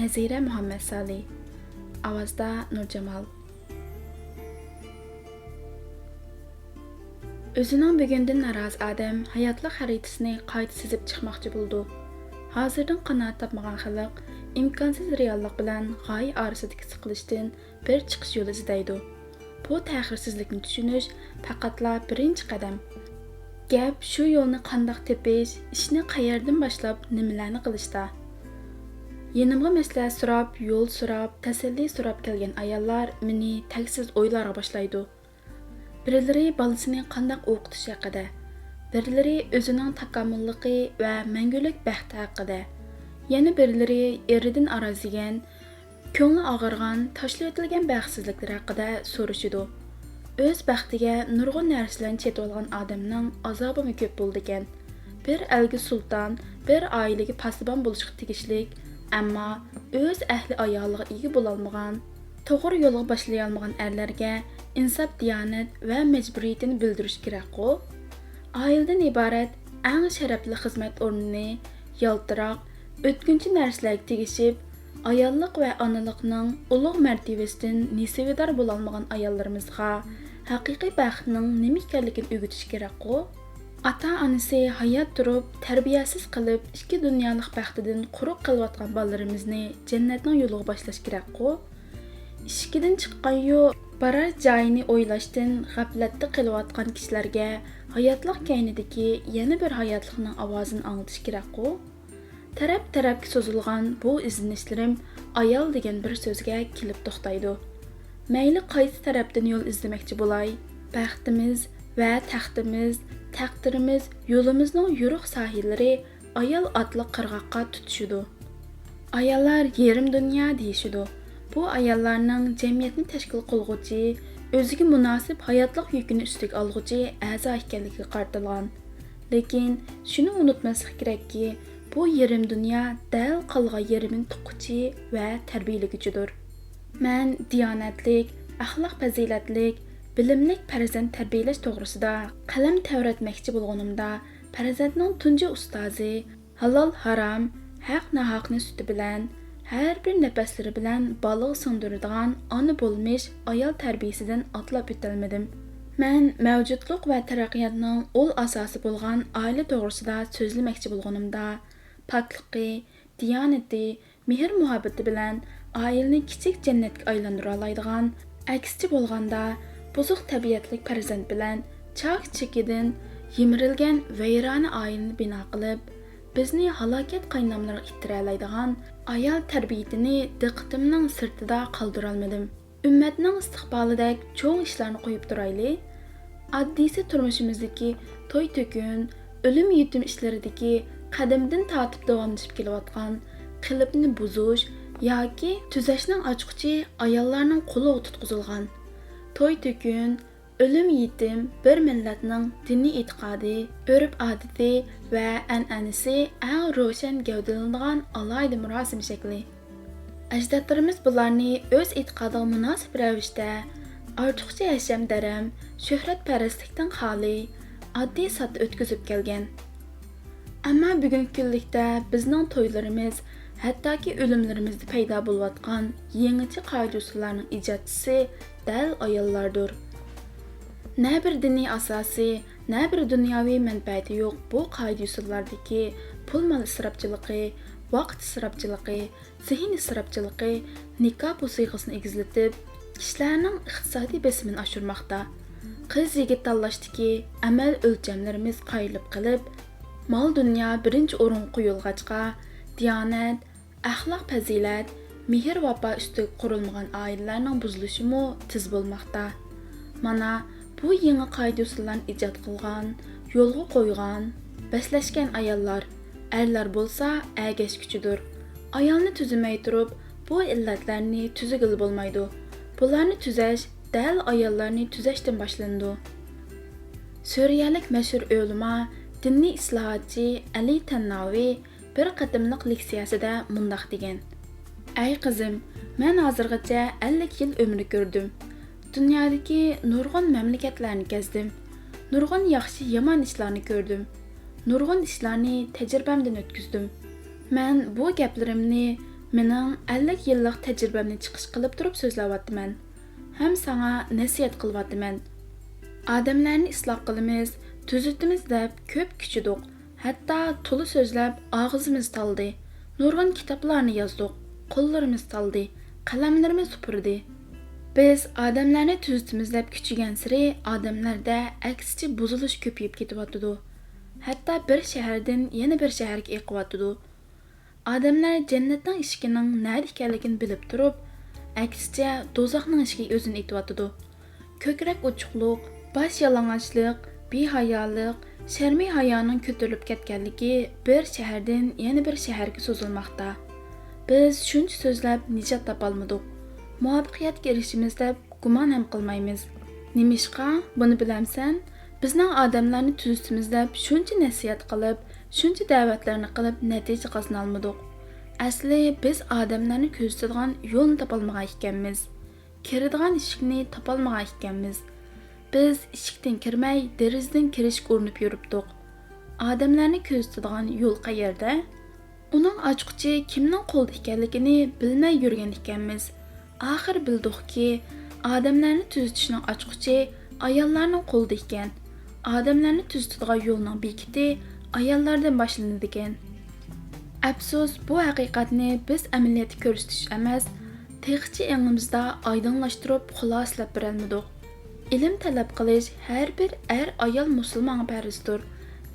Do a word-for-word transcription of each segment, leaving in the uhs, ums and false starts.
نەزىرە مۇھەممەتسالى. ئاۋازدا نۇرجامال. ئۆزىنىڭ بۈگۈندىن نارازى ئادەم ھاياتلىق خەرىتىسىنى قايتا سىزىپ چىقماقچى بولىدۇ. ھازىردىن قانائەت تاپمىغان خەلق ئىمكانسىز رېئاللىق بىلەن غايە ئارىسىدىكى سىقىلىشتىن بىر چىقىش يولى ئىزدەيدۇ. بۇ تەخىرسىزلىكنى چۈشىنىش پەقەتلا بىرىنچى قەدەم. گەپ شۇ يولنى قانداق تېپىش، ئىشنى قەيەردىن باشلاپ، نېمىلەرنى قىلىشتا. يېنىمغا مەسلىھەت سوراپ، يول سوراپ، تەسەللى سوراپ كەلگەن ئاياللار مېنى تەگسىز ئويلارغا باشلايدۇ. بىرلىرى بالىسىنى قانداق ئوقۇتۇش ھەققىدە، بىرلىرى ئۆزىنىڭ تاكامۇللۇقى ۋە مەڭگۈلۈك بەختى ھەققىدە، يەنە بىرلىرى ئېرىدىن ئاراز يېگەن، كۆڭلى ئاغرىغان، تاشلىۋېتىلگەن بەختسىزلىكلىرى ھەققىدە سورىشىدۇ. ئۆز بەختىگە نۇرغۇن نەرسىلەرنى چېتىۋالغان ئادەمنىڭ ئازابىمۇ كۆپ بولىدىكەن. بىر ئەلگە سۇلتان، بىر ئائىلىگە پاسىبان بولۇشقا تېگىشلىك، ئەمما ئۆز ئەھلى ئايالىغا ئىگە بولالمىغان، توغرا يولغا باشلىيالمىغان ئەرلەرگە ئىنساپ، دىيانەت ۋە مەجبۇرىيىتىنى بىلدۈرۈش كېرەكقۇ؟ ئائىلىدىن ئىبارەت ئەڭ شەرەپلىك خىزمەت ئورنىنى يالتىراق، ئۆتكۈنچى نەرسىلەرگە تېگىشىپ، ئاياللىق ۋە ئانىلىقنىڭ ئۇلۇغ مەرتىۋىسىدىن نېسىۋىدار بولالمىغان ئاياللىرىمىزغا ھەقىقىي بەختنىڭ نېمە ئىكەنلىكىنى ئۆگىتىش كېرەكقۇ؟ ئاتا-ئانىسى ھايات تۇرۇپ، تەربىيەسىز قىلىپ، ئىككى دۇنيالىق بەختىدىن قۇرۇق قىلىۋاتقان بالىلىرىمىزنى جەننەتنىڭ يولىغا باشلاش كېرەكقۇ؟ ئىشىكىدىن چىققان يۇ، بارار جايىنى ئويلاشتىن غەپلەتتە قېلىۋاتقان كىشىلەرگە ھاياتلىق كەينىدىكى يەنە بىر ھاياتلىقنىڭ ئاۋازىنى ئاڭلىتىش كېرەكقۇ؟ تەرەپ-تەرەپكە سوزۇلغان بۇ ئىزدىنىشلىرىم ئايال دېگەن بىر سۆزگە كېلىپ توختايدۇ. مەيلى قايسى تەرەپتىن يول ئىزدىمەكچى بولاي، بەختىمىز ۋە تەختىمىز، تەقدىرىمىز، يولىمىزنىڭ يورۇق ساھىللىرى ئايال ئاتلىق قىرغاققا تۇتىشىدۇ. ئاياللار يېرىم دۇنيا دېيىشىدۇ. بۇ ئاياللارنىڭ جەمئىيەتنى تەشكىل قىلغۇچى، ئۆزىگە مۇناسىپ ھاياتلىق يۈكىنى ئۈستىگە ئالغۇچى ئەزا ئىكەنلىكىگە قارىتىلغان. لېكىن شۇنى ئۇنتۇماسلىق كېرەككى، بۇ يېرىم دۇنيا دەل قالغان يېرىمىنى تۇغقۇچى ۋە تەربىيەلىگۈچىدۇر. مەن دىيانەتلىك، ئەخلاق پەزىلەتلىك، بىلىملىك پەرزەنت تەربىيەلەش توغرىسىدا قەلەم تەۋرەتمەكچى بولغىنىمدا، پەرزەنتنىڭ تۇنجى ئۇستازى، ھالال-ھارام، ھەق-ناھەقنى سۈتى بىلەن، ھەر بىر نەپەسلىرى بىلەن بالىغا سىڭدۈرىدىغان ئانا بولمىش ئايال تەربىيىسىدىن ئاتلاپ ئۆتەلمىدىم. مەن مەۋجۇتلۇق ۋە تەرەققىياتنىڭ ئۇل ئاساسى بولغان ئائىلە توغرىسىدا سۆزلىمەكچى بولغىنىمدا، پاكلىقى، دىيانىتى، مېھىر-مۇھەببىتى بىلەن ئائىلىنى كىچىك جەننەتكە ئايلاندۇرالايدىغان، ئەكسىچە بولغاندا، بۇزۇق تەبىئەتلىك پەرزەنت بىلەن چاك-چېكىدىن يىمىرىلگەن ۋەيرانە ئائىلىنى بىنا قىلىپ، بىزنى ھالاكەت قايناملىرىغا ئىتتىرەلەيدىغان ئايال تەربىيىتىنى دىققىتىمنىڭ سىرتىدا قالدۇرالمىدىم. ئۈممەتنىڭ ئىستىقبالىدەك چوڭ ئىشلارنى قويۇپ تۇرايلى. ئاددىيسى تۇرمۇشىمىزدىكى توي-تۆكۈن، ئۆلۈم-يېتىم ئىشلىرىدىكى قەدىمدىن تارتىپ داۋاملىشىپ كېلىۋاتقان قېلىپنى بۇزۇش ياكى تۈزەشنىڭ ئاچقۇچى ئاياللارنىڭ قولىغا تۇتقۇزۇلغان. توي-تۆكۈن، ئۆلۈم-يېتىم بىر مىللەتنىڭ دىنىي ئېتىقادى، ئۆرپ-ئادىتى ۋە ئەنئەنىسى ئەڭ روشەن گەۋدىلىنىدىغان ئالاھىدە مۇراسىم شەكلى. ئەجدادلىرىمىز بۇلارنى ئۆز ئېتىقادىغا مۇناسىپ رەۋىشتە، ئارتۇقچە ھەشەم-دەرەم، شۆھرەتپەرەسلىكتىن خالىي، ئاددىي-ساددا ئۆتكۈزۈپ كەلگەن. ئەمما بۈگۈنكى كۈنلۈكتە بىزنىڭ تويلىرىمىز، ھەتتاكى ئۆلۈملىرىمىزدە پەيدا بولۇۋاتقان يېڭىچە قائىدە-ئۇسۇللارنىڭ ئىجادچىسى دەل ئاياللاردۇر. نە بىر دىنىي ئاساسى، نە بىر دۇنياۋى مەنپەئەتى يوق بۇ قائىدە-ئۇسۇللاردىكى پۇل-مال ئىسراپچىلىقى، ۋاقىت ئىسراپچىلىقى، زېھىن ئىسراپچىلىقى نىكاھ بوسۇغىسىنى ئېگىزلىتىپ، كىشىلەرنىڭ ئىقتىسادىي بېسىمىنى ئاشۇرماقتا. قىز-يىگىت تاللاشتىكى ئەمەل ئۆلچەملىرىمىز قايرىلىپ قېلىپ، مال-دۇنيا بىرىنچى ئورۇنغا قويۇلغاچقا، دىيانەت، ئەخلاق-پەزىلەت، مېھىر-ۋاپا ئۈستىگە قۇرۇلمىغان ئائىلىلەرنىڭ بۇزۇلۇشىمۇ تېز بولماقتا. مانا، بۇ يېڭى قائىدە-ئۇسۇللارنى ئىجاد قىلغان، يولغا قويغان، بەسلەشكەن ئاياللار، ئەرلەر بولسا ئەگەشكۈچىدۇر. ئايالنى تۈزىمەي تۇرۇپ، بۇ ئىللەتلەرنى تۈزىگىلى بولمايدۇ. بۇلارنى تۈزەش دەل ئاياللارنى تۈزەشتىن باشلىنىدۇ. سۈرىيەلىك مەشھۇر ئۆلىما، دىنىي ئىسلاھاتچى ئەلى تەنناۋى بىر قېتىملىق لېكسىيەسىدە مۇنداق دېگەن: «ئەي قىزىم، مەن ھازىرغىچە ئەللىك يىل ئۆمۈر كۆردۈم. دۇنيادىكى نۇرغۇن مەملىكەتلەرنى كەزدىم. نۇرغۇن ياخشى-يامان ئىشلارنى كۆردۈم. نۇرغۇن ئىشلارنى تەجرىبەمدىن ئۆتكۈزدۈم. مەن بۇ گەپلىرىمنى مېنىڭ ئەللىك يىللىق تەجرىبەمنى چىقىش قىلىپ تۇرۇپ سۆزلەۋاتىمەن ھەم ساڭا نەسىھەت قىلىۋاتىمەن. ئادەملەرنى ئىسلاھ قىلىمىز، تۈزىتىمىز دەپ كۆپ كۈچىدۇق. ھەتتا تولا سۆزلەپ ئاغزىمىز تالدى. نۇرغۇن كىتابلارنى يازدۇق. قوللىرىمىز تالدى. قەلەملىرىمىز سۇپۇردى. بىز ئادەملەرنى تۈزىتىمىز دەپ كۈچىگەنسېرى ئادەملەردە ئەكسىچە بۇزۇلۇش كۆپىيىپ كېتىۋاتىدۇ. ھەتتا بىر شەھەردىن يەنە بىر شەھەرگە ئېقىۋاتىدۇ. ئادەملەر جەننەتنىڭ ئىشىكىنىڭ نەدە ئىكەنلىكىنى بىلىپ تۇرۇپ، ئەكسىچە دوزاخنىڭ ئىشىكىگە ئۆزىنى ئېتىۋاتىدۇ. كۆكرەك ئوچۇقلۇق، باش يالىڭاچلىق، بىھايالىق، شەرمى ھايانىڭ كۆتۈرۈلۈپ كەتكەنلىكى بىر شەھەردىن يەنە بىر شەھەرگە سوزۇلماقتا. بىز شۇنچە سۆزلەپ نىجات تاپالمىدۇق. مۇۋەپپەقىيەتكە ئېرىشىمىز دەپ گۇمان ھەم قىلمايمىز. نېمىشقا؟ بۇنى بىلەمسەن؟ بىزنىڭ ئادەملەرنى تۈزىتىمىز دەپ شۇنچە نەسىھەت قىلىپ، شۇنچە دەۋەتلەرنى قىلىپ نەتىجە قازىنالمىدۇق. ئەسلى بىز ئادەملەرنى كۆزىتىدىغان يولنى تاپالمىغان ئىكەنمىز. كىرىدىغان ئىشىكنى تاپالمىغان ئىكەنمىز. بىز ئىشىكتىن كىرمەي، دېرىزىدىن كىرىشكە ئۇرۇنۇپ يۈرۈپتۇق. ئادەملەرنى كۆزىتىدىغان يول قەيەردە؟ ئۇنىڭ ئاچقۇچى كىمنىڭ قولىدا ئىكەنلىكىنى بىلمەي يۈرگەن ئىكەنمىز. ئاخىر بىلدۇقكى، ئادەملەرنى تۈزىتىشنىڭ ئاچقۇچى ئاياللارنىڭ قولىدا ئىكەن. ئادەملەرنى تۈزىتىدىغان يولنىڭ بېكىتى ئاياللاردىن باشلىنىدىكەن. ئەپسۇس، بۇ ھەقىقەتنى بىز ئەمەلىيەتتە كۆرسىتىش ئەمەس، تېخىچە ئېڭىمىزدا ئايدىڭلاشتۇرۇپ خۇلاسىلەپ بېرەلمىدۇق. ئىلىم تەلەپ قىلىش ھەر بىر ئەر-ئايال مۇسۇلمانغا پەرزدۇر،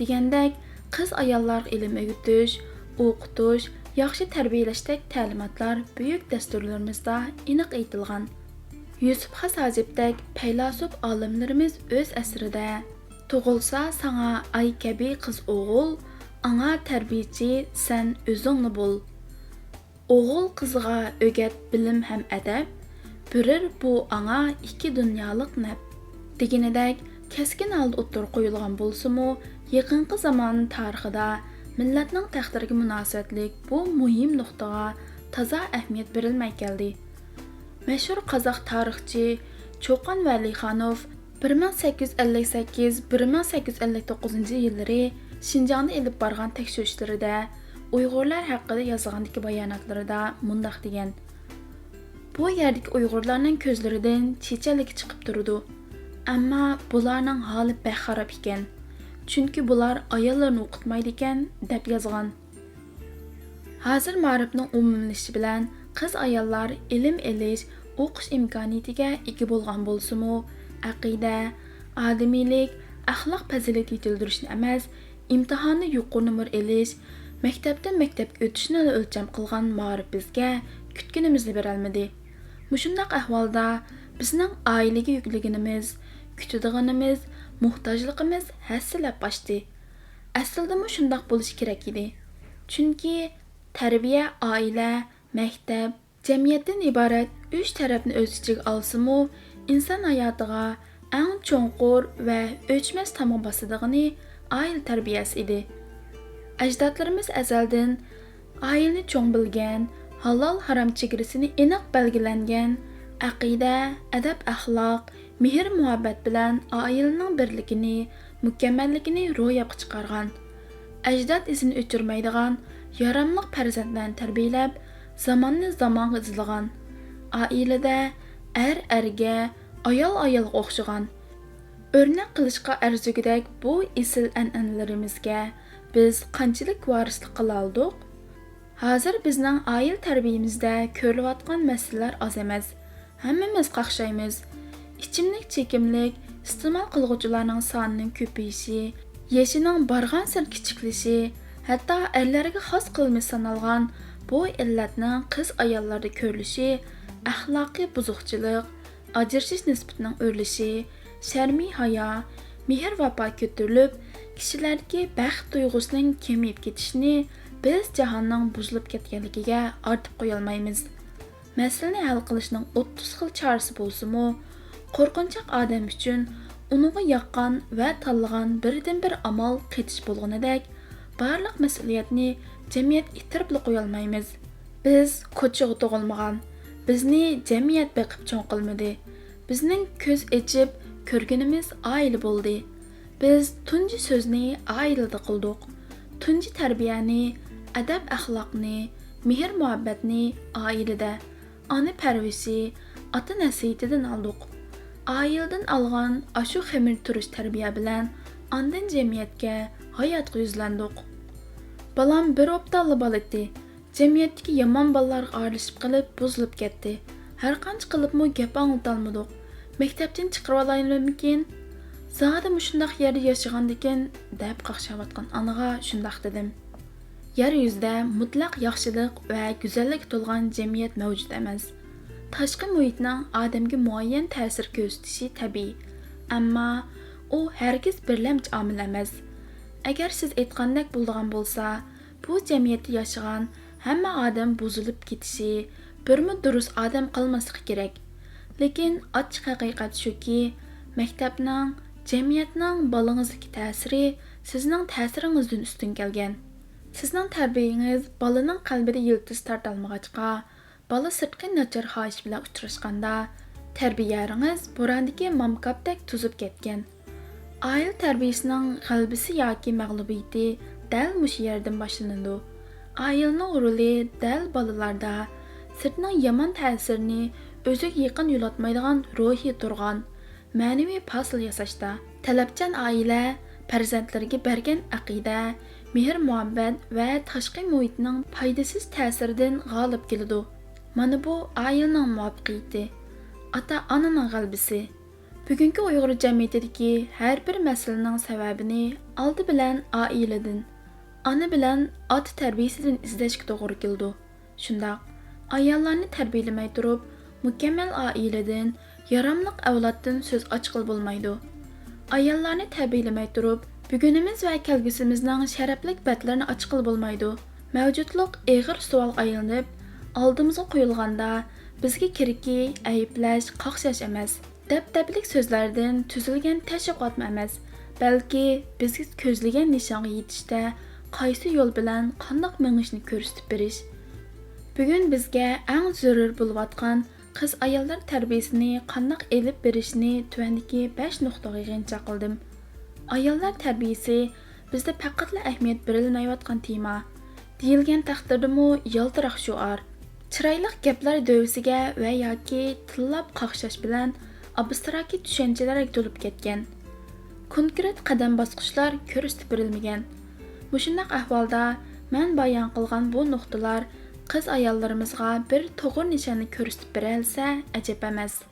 دېگەندەك، قىز-ئاياللارغا ئىلىم ئۆگىتىش، ئوقۇتۇش، ياخشى تەربىيەلەشتەك تەلىماتلار بۈيۈك دەستۇرلىرىمىزدا ئېنىق ئېيتىلغان. يۈسۈپ خاس ھاجىپتەك پەيلاسوپ ئالىملىرىمىز ئۆز ئەسىرىدە، تۇغۇلسا ساڭا ئاي كەبى قىز ئوغۇل، ئاڭا تەربىيىچى سەن ئۆزۈڭلا بول. ئوغۇل قىزغا ئۆگەت بىلىم ھەم ئەدەپ، بېرەر بۇ ئاڭا ئىككى دۇنيالىق نەپ. دېگىنىدەك، كەسكىن ھالدا ئوتتۇرىغا قويۇلغان بولسىمۇ، يېقىنقى زامان تارىخىدا مىللەتنىڭ تەقدىرىگە مۇناسىۋەتلىك بۇ مۇھىم نۇقتىغا تازا ئەھمىيەت بېرىلمەي كەلدى. مەشھۇر قازاق تارىخچى چوقان ۋەلىخانوف بىر مىڭ سەككىز يۈز ئەللىك سەككىز، بىر مىڭ سەككىز يۈز ئەللىك توققۇزىنچى يىللىرى شىنجاڭدا ئېلىپ بارغان تەكشۈرۈشلىرىدە، ئۇيغۇرلار ھەققىدە يازغاندىكى باياناتلىرىدا مۇنداق دېگەن: «بۇ يەردىكى ئۇيغۇرلارنىڭ كۆزلىرىدىن چېچەنلىكى چىقىپ تۇرىدۇ. ئەمما بۇلارنىڭ ھالى بەك خاراب ئىكەن. چۈنكى بۇلار ئاياللىرىنى ئوقۇتمايدىكەن» دەپ يازغان. ھازىر مائارىپنىڭ ئومۇملىشىشى بىلەن قىز-ئاياللار ئىلىم ئېلىش، ئوقۇش ئىمكانىيىتىگە ئىگە بولغان بولسىمۇ، ئەقىدە، ئادىمىيلىك، ئەخلاق پەزىلىتى يېتىلدۈرۈشنى ئەمەس، ئىمتىھاندا يۇقىرى نومۇر ئېلىش، مەكتەپتىن مەكتەپكە ئۆتۈشنىلا ئۆلچەم قىلغان مائارىپ بىزگە كۈتكىنىمىزنى بېرەلمىدى. مۇشۇنداق ئەھۋالدا بىزنىڭ ئائىلىگە يۈكلىگىنىمىز، كۈتىدىغىنىمىز، موھتاجلىقىمىز ھەسسىلەپ ئاشتى. ئەسلىدىمۇ شۇنداق بولۇشى كېرەك ئىدى. چۈنكى تەربىيە ئائىلە، مەكتەپ، جەمئىيەتتىن ئىبارەت ئۈچ تەرەپنى ئۆز ئىچىگە ئالسىمۇ، ئىنسان ھاياتىغا ئەڭ چوڭقۇر ۋە ئۆچمەس تامغا باسىدىغىنى ئائىلە تەربىيەسى ئىدى. ئەجدادلىرىمىز ئەزەلدىن ئائىلىنى چوڭ بىلگەن، ھالال-ھارام چېگرىسىنى ئېنىق بەلگىلەنگەن، ئەقىدە، ئەدەپ-ئەخلاق، مېھىر-مۇھەببەت بىلەن ئائىلىنىڭ بىرلىكىنى، مۇكەممەللىكىنى روياپقا چىقارغان. ئەجداد ئىزىنى ئۆچۈرمەيدىغان ياراملىق پەرزەنتلەرنى تەربىيەلەپ، زاماننى زامانغا ئىزلىغان. ئائىلىدە ئەر ئەرگە، ئايال ئايالغا ئوخشىغان. ئۆرنەك قىلىشقا ئەرزىگۈدەك بۇ ئېسىل ئەنئەنىلىرىمىزگە بىز قانچىلىك ۋارىسلىق قىلالىدۇق؟ ھازىر بىزنىڭ ئائىلە تەربىيىمىزدە كۆرۈلۈۋاتقان مەسىلىلەر ئاز ئەمەس. ھەممىمىز قاقشايمىز. ئىچىملىك چېكىملىك ئىستېمال قىلغۇچىلارنىڭ سانىنىڭ كۆپىيىشى، يېشىنىڭ بارغانسېرى كىچىكلىشى، ھەتتا ئەرلەرگە خاس قىلمىش سانالغان بۇ ئىللەتنىڭ قىز-ئاياللاردا كۆرۈلۈشى ئەخلاقىي بۇزۇقچىلىق، ئاجرىشىش نىسبىتىنىڭ ئۆرلىشى، شەرمى ھايا، مېھىر ۋاپا كۆتۈرۈلۈپ، كىشىلەردىكى بەخت تۇيغۇسىنىڭ كېمىيىپ كېتىشىنى بىز جاھاننىڭ بۇزۇلۇپ كەتكەنلىكىگە ئارتىپ قويالمايمىز. مەسىلىنى ھەل قىلىشنىڭ ئوتتۇز خىل چارىسى بولسىمۇ، قورقۇنچاق ئادەم ئۈچۈن ئۇنىڭغا ياققان ۋە تاللىغان بىردىنبىر ئامال قېچىش بولغىنىدەك، بارلىق مەسئۇلىيەتنى جەمئىيەتكە ئىتتىرىپلا قويالمايمىز. بىز كوچىغا تۇغۇلمىغان، بىزنى جەمئىيەت بېقىپ چوڭ قىلمىدى. بىزنىڭ كۆز ئېچىپ كۆرگىنىمىز ئائىلە بولدى. بىز تۇنجى سۆزنى ئائىلىدە قىلدۇق. تۇنجى تەربىيەنى، ئەدەپ-ئەخلاقنى، مېھىر-مۇھەببەتنى ئائىلىدە، ئانا پەرۋىشى، ئاتا نەسىھىتىدىن ئالدۇق. ئائىلىدىن ئالغان ئاشۇ خېمىر تۇرۇش تەربىيە بىلەن ئاندىن جەمئىيەتكە، ھاياتقا يۈزلەندۇق. بالام بىر ئوبدانلا بالا ئىدى. جەمئىيەتتىكى يامان بالىلارغا ئارىلىشىپ قېلىپ بۇزۇلۇپ كەتتى. ھەرقانچە قىلىپمۇ گەپ ئاڭلىتالمىدۇق. مەكتەپتىن چىقىرىۋالايمىكىن؟ زادى مۇشۇنداق يەردە ياشىغاندىكىن، دەپ قاقشاۋاتقان ئانىغا شۇنداق دېدىم. يەر يۈزىدە مۇتلەق ياخشىلىق ۋە گۈزەللىككە تولغان جەمئىيەت مەۋجۇت ئەمەس. تاشقى مۇھىتنىڭ ئادەمگە مۇئەييەن تەسىر كۆرسىتىشى تەبىئىي، ئەمما ئۇ ھەرگىز بىرلەمچى ئامىل ئەمەس. ئەگەر سىز ئېيتقاندەك بولىدىغان بولسا، بۇ جەمئىيەتتە ياشىغان ھەممە ئادەم بۇزۇلۇپ كېتىشى، بىرمۇ دۇرۇس ئادەم قالماسلىقى كېرەك. لېكىن ئاچچىق ھەقىقەت شۇكى، مەكتەپنىڭ، جەمئىيەتنىڭ بالىڭىزدىكى تەسىرى سىزنىڭ تەسىرىڭىزدىن ئۈستۈن كەلگەن. سىزنىڭ تەربىيىڭىز بالىنىڭ قەلبىدە يىلتىز تارتالمىغاچقا، بالا سىرتقى ناچار خاھىش بىلەن ئۇچراشقاندا، تەربىيەرىڭىز بوراندىكى مامكاپتەك توزۇپ كەتكەن. ئائىلە تەربىيىسىنىڭ غەلىبىسى ياكى مەغلۇبىيىتى دەل مۇشۇ يەردىن باشلىنىدۇ. ئائىلىنىڭ رولى دەل بالىلاردا سىرتنىڭ يامان تەسىرىنى ئۆزىگە يېقىن يولاتمايدىغان روھىي تۇرغان، مەنىۋى پاسىل ياساشتا. تەلەپچان ئائىلە پەرزەنتلىرىگە بەرگەن ئەقىدە، مېھىر-مۇھەببەت ۋە تاشقى مۇھىتنىڭ پايدىسىز تەسىرىدىن غالىب كېلىدۇ. مانا بۇ ئائىلىنىڭ مۇۋەپپەقىيىتى، ئاتا-ئانىنىڭ غەلىبىسى. بۈگۈنكى ئۇيغۇر جەمئىيىتىدىكى ھەر بىر مەسىلىنىڭ سەۋەبىنى ئالدى بىلەن ئائىلىدىن، ئانا بىلەن ئاتا تەربىيىسىدىن ئىزدەشكە توغرا كېلىدۇ. شۇنداق، ئاياللارنى تەربىيەلىمەي تۇرۇپ، مۇكەممەل ئائىلىدىن، ياراملىق ئەۋلادتىن سۆز ئاچقىلى بولمايدۇ. ئاياللارنى تەربىيەلىمەي تۇرۇپ، بۈگۈنىمىز ۋە كەلگۈسىمىزنىڭ شەرەپلىك بەتلىرىنى ئاچقىلى بولمايدۇ. مەۋجۇتلۇق ئېغىر سوئالغا ئايلىنىپ، ئالدىمىزغا قويۇلغاندا، بىزگە كېرىكى ئەيىبلەش، قاقشاش ئەمەس، دەبدەبىلىك سۆزلەردىن تۈزۈلگەن تەشۋىقاتمۇ ئەمەس، بەلكى بىزگە كۆزلىگەن نىشانغا يېتىشتە قايسى يول بىلەن قانداق مېڭىشنى كۆرسىتىپ بېرىش. بۈگۈن بىزگە ئەڭ زۆرۈر بولۇۋاتقان قىز-ئاياللار تەربىيىسىنى قانداق ئېلىپ بېرىشنى تۆۋەندىكى بەش نۇقتىغا يىغىنچاق قىلدىم. ئاياللار تەربىيىسى بىزدە پەقەتلا ئەھمىيەت بېرىلمەيۋاتقان تېما. دېيىلگەن تەقدىردىمۇ يالتىراق شوئار، چىرايلىق گەپلەر دۆۋىسىگە ۋە ياكى تىللاپ قاقشاش بىلەن ئابستراكت چۈشەنچىلەرگە تولۇپ كەتكەن. كونكرېت قەدەم باسقۇچلار كۆرسىتىپ بېرىلمىگەن. مۇشۇنداق ئەھۋالدا مەن بايان قىلغان بۇ نۇقتىلار قىز-ئاياللىرىمىزغا بىر توغرا نىشاننى كۆرسىتىپ بېرەلىسە ئەجەب ئەمەس.